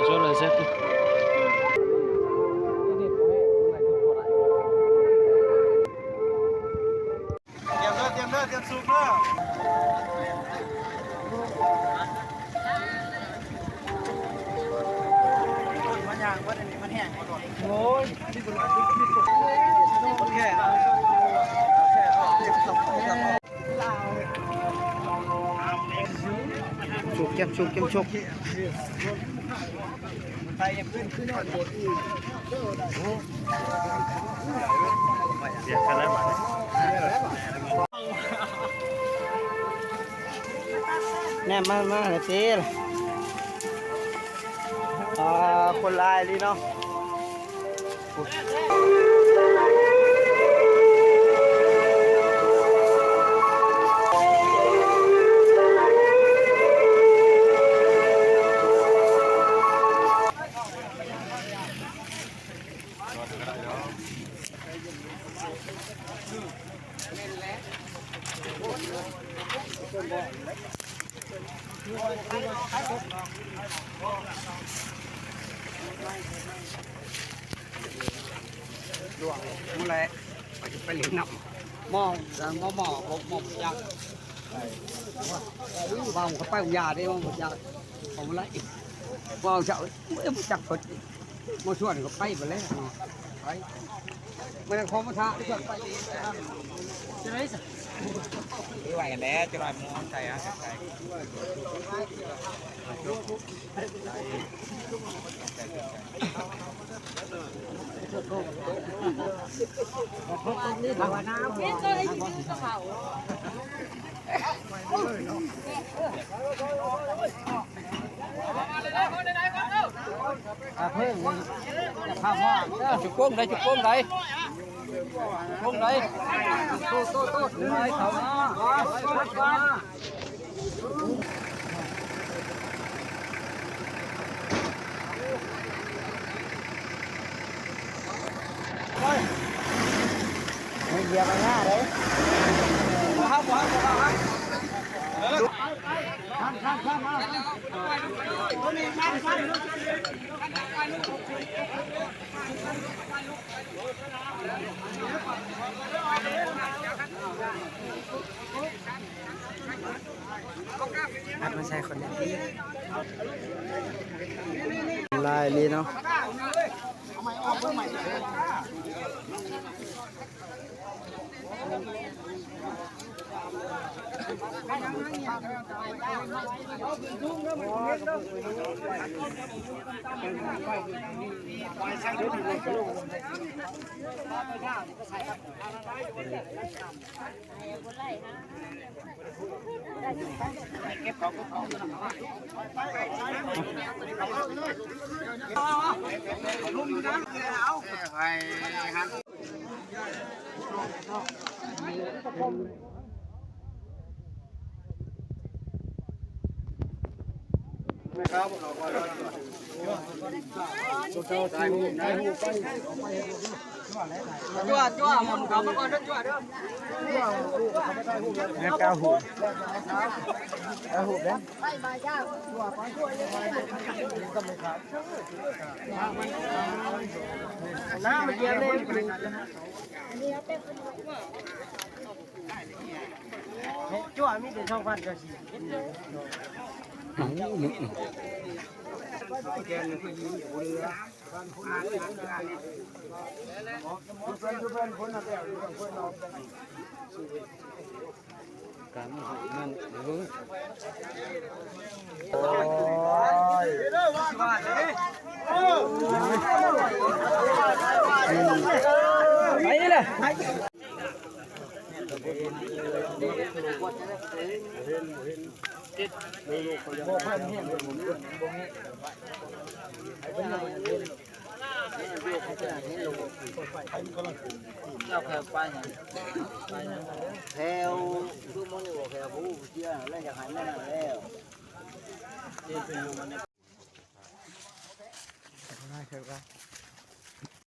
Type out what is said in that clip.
ສວນເລີຍເຊັດ ຕຽມເດີ ຕຽມເດີ ຕຽມສູບເດີ ມັນຍ່າງບໍ່ໄດ້ນີ້ ມັນແຫ້ງບໍ່ໂດນ ໂອ້ຍ ໂອເຄ ໂອເຄ ໂອເຄ ສຸກ ເກັບສຸກ ເກັບສຸກ ແນມມາ ມາແລ້ວຕິ ອ່າ ຄົນຫຼາຍອີ່ຫຼີເນາະ. ຫຼວງພຸ້ນແຫຼະ ຂ້ອຍຊິໄປຫຼິ້ນນຳ ໝໍ່ ໝໍ່ ໝໍ່ ໝໍ່ບໍ່ຈັກ ເວົ້າເຂົາໄປຢາເດ້ ໝໍ່ບໍ່ຈັກ ເຂົາບໍ່ໄດ້ ເວົ້າເຈົ້າ ເອີຍ ບໍ່ຈັກເພິ່ນ ໝໍ່ຊວນເຂົາໄປບໍ່ແລ້ວເນາະ ໄປ ມື້ນັ້ນຂໍມາຖ້າ ຊວນໄປ ຈະໄດ້ຊະ ໄປໄວແລ້ວ ຈະໄດ້ໝໍ່ໃສ່ ໃສ່ ອາ ເພິ່ງ ເຂົ້າມາ ຈຸໂກງໄດ້ ຈຸໂກງໄດ້ ໂກງໄດ້ ໂຕ ໂຕ ໂຕ ເຂົ້າມາ ເຂົ້າມາ. ເຫຢີຍບຫຍ້າເດ້ ອັດມາໃສ່ຄົນເດ ຫຼາຍອີ່ຫຼີເນາະ. ການນັ້ນ ໂອ້ຍ ໄປເລີຍ. ເຈົ້າແຂວໄປຫຍັງ? ໄປຫຍັງ? ແຖວ ຄືໝໍນີ້ ແຖວຜູ້ເສຍແລ້ວ ຢາກໃຫ້ມັນນັ້ນແລ້ວ. ເຮັດເປັນຢູ່ມັນ.